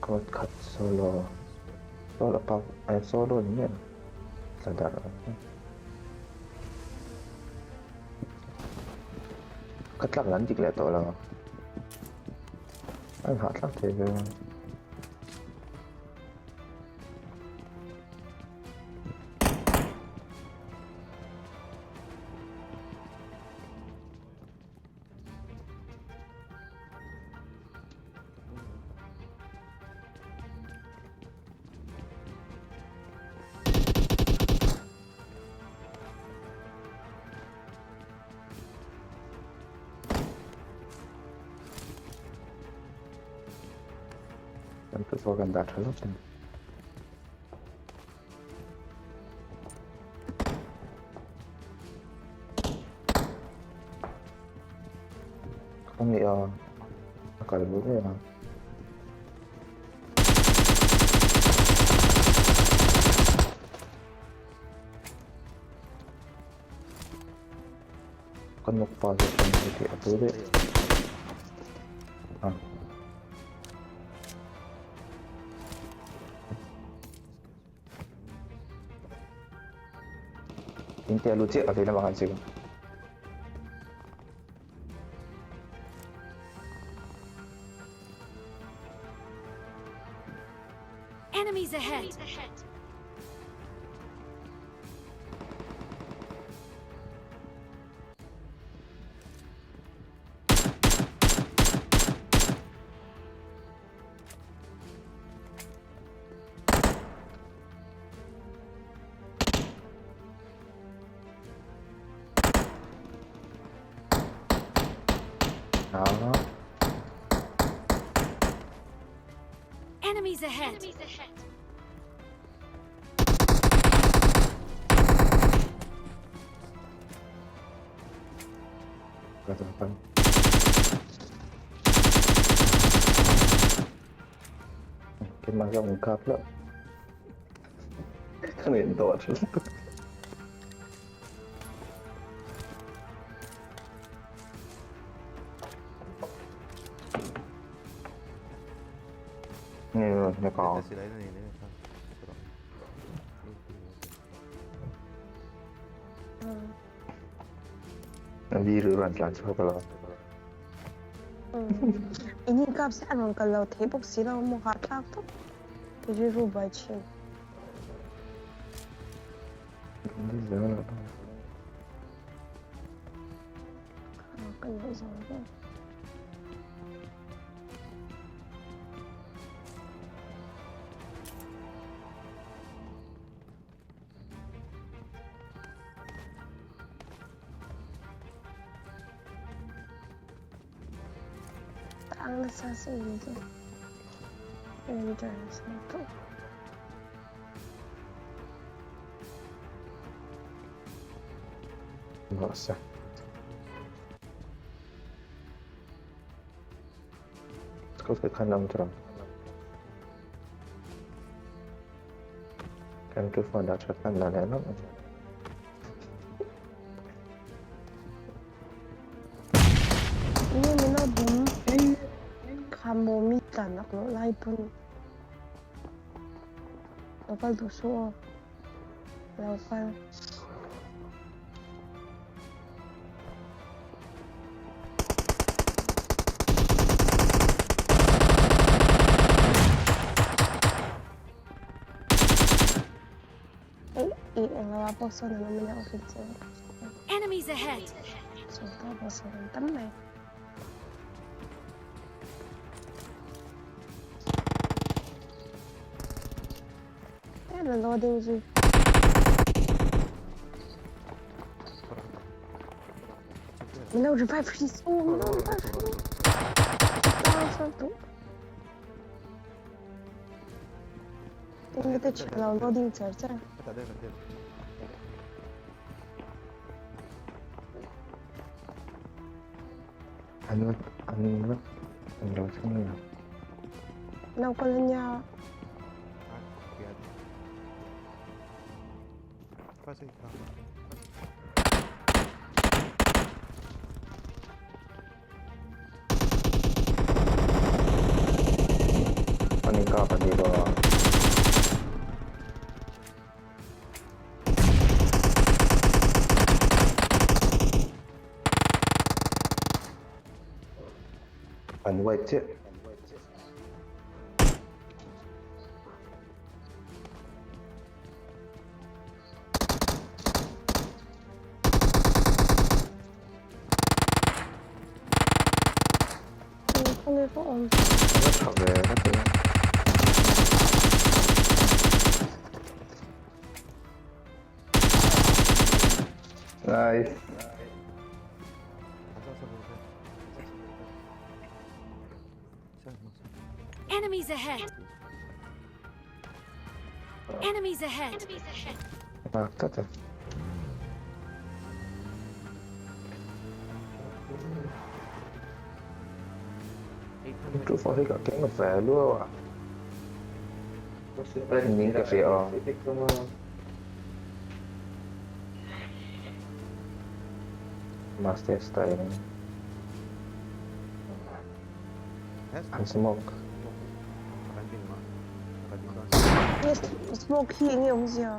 Squad khat solo solo pa ai solo ni em tla darh ang ka tlak lan dik leh tawh lo a inhahthlak thei ve a. Kan football kan dah tha lawk ang. Khawngaih a a kal bo daih a. Ka nawk pa zawk chuan heti a bo daih a. In te a lut chiah a vei lamah khan chik a. Enemies ahead! Đó. Enemies ahead! Ka ta pan. Keimah zawk min kap hlauh. Ka ngaih dawh tha lutuk. Nge ka. Vi ru ran tlan chhuak lo. In inkap se a rawn kal lo thei bawk si lo maw hahthlak tawp rilru buai thin. Ka nuih zo ber. Ang nasa sa dito. Enter sa ito. Nossa. Scout ka khan lam chuan. Kan tu phone dah that kan la leh lawk a ni. Nge min lo bum kha maw mi tlan laklawh lai pawn lo kal duh suh aw lo kal. Ih eng lo ah pawh sawn an awm a nia officer. Enemies ahead. Sawn ta pawh sawn an tam mai. La loading zui. Min lo revive please. Oh, min lo revive. Tao sao tu. Tinggal te chalo loading char char. An an an lo thleng lo. Naupang ania. An inkap. ba. An wipe chiah. Khawnge pawh awm. Ka tha ve ka ti. Nice. Enemies ahead. Enemies ahead. Nak tak tak. Tu for hi ka keng ve lu a. Ning ka fi a. Master style. An smoke. Yes, smoke hi nge awmzia?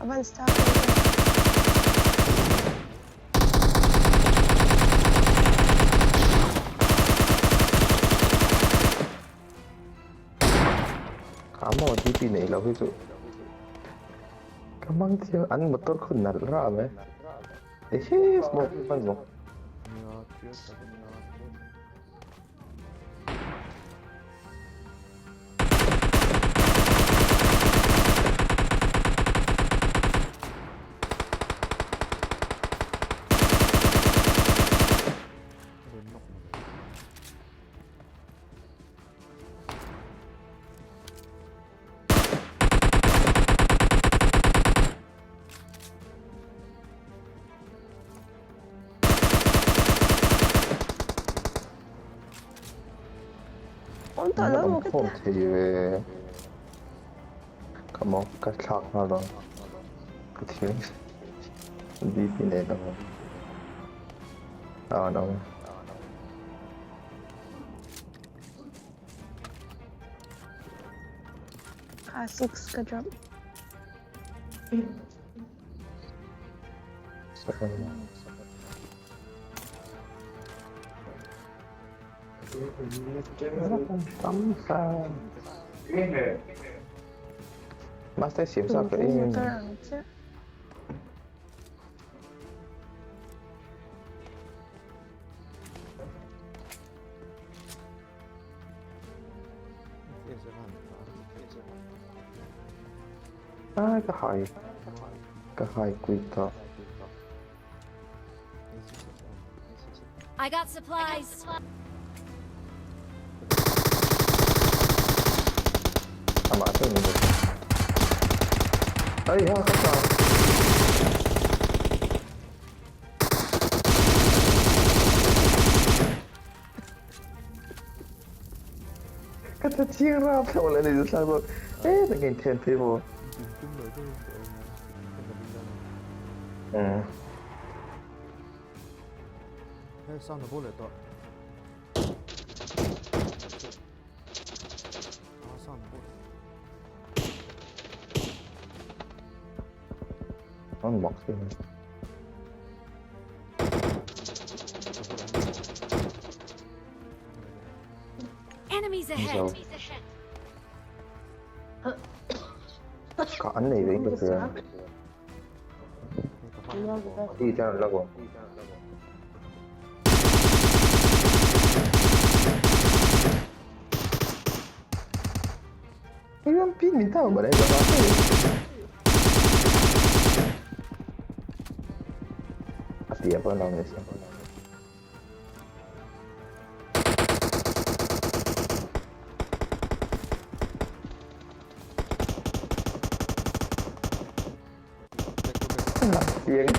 A van star. Kha maw DP nei lo hi chu. Ka mang chiang an motor khu nalh ram e. Ehe smoke hman maw. Awm tawh lo maw ka tia. Thei ve. Ka maw ka thlak nghal dawn. Ka thil DP nei lo. Ah no. Ah 6 ka drop. Master siam sa ka in. Ah, ka hai. Ka hai kuita. I got supplies. Amah chu ni. Ai ha ka ta. Ka ta chiang rap lo le ni sa bo. Eh, ta ngin thian phi bo. Ừ. An mak si. Enemies ahead. Ka an nei ve in ka hria. Ti chuan an la kawm. Iwan pin min tau ba dai ba. A tia pawh an lo ni si. Lang chiang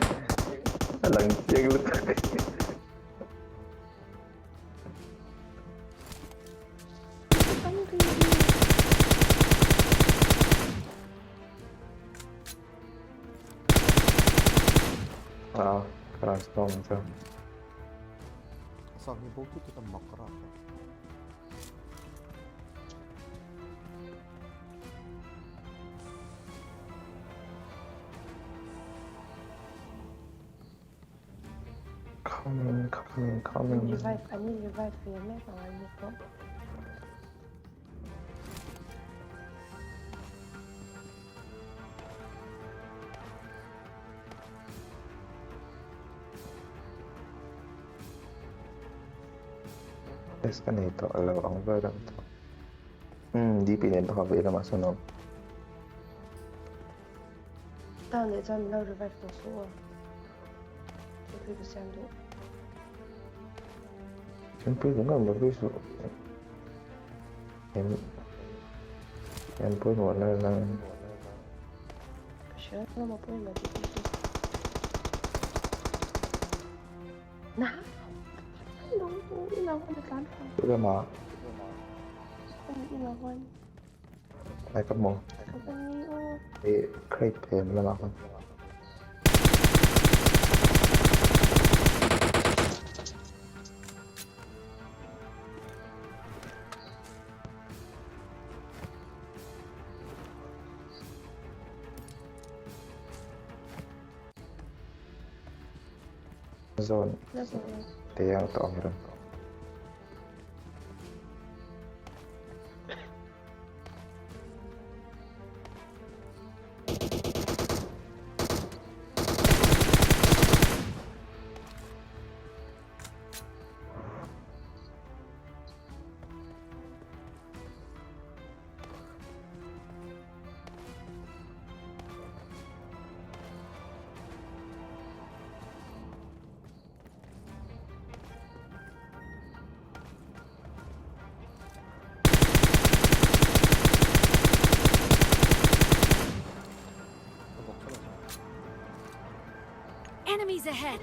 lang chiang lutuk. Ah, transform chu. Coming, coming, coming. Revive, an in revive ve mek ang an ni pawh. Test ka nei tawh lo ang vel ang tawh. Hmm, DP nen baka vei lamah sawn awm. Down leh chuan min lo revive tawh suh aw. Thingpui ka siam duh. Thingpui duh ngam lo pui suh. En en pawimawh na lang. Ka hria lama pawimawh tih pawh chu. Na! Lo ilo a tlan thla. Lama. Ilo one. Ai ka mo. E crate pem lamah khan. Zone te ang tawh ang ron. Enemies ahead!